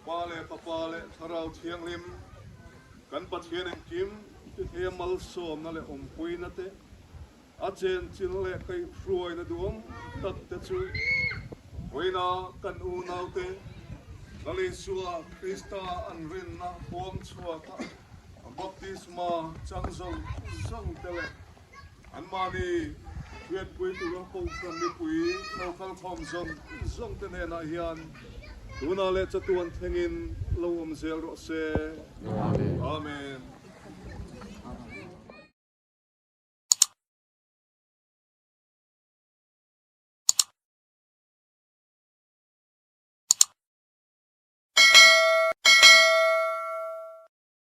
Pa leh Fapa leh Thlarau Thianghlim, kan Pathian engkim ti thei a malsawmna leh awmpuina te, a chenchilh leh kaihhruaina duhawm tak te chu vawiina kan unaute Lal Isua Krista an rinna huam chhuaka baptisma chang zawng zawng te leh anmahni hriatpui tura Kohhran mipui lo kalkhawm zawng zawng te hnenah hian tunah leh chatuan thlengin lo awm zel rawh se. Amen.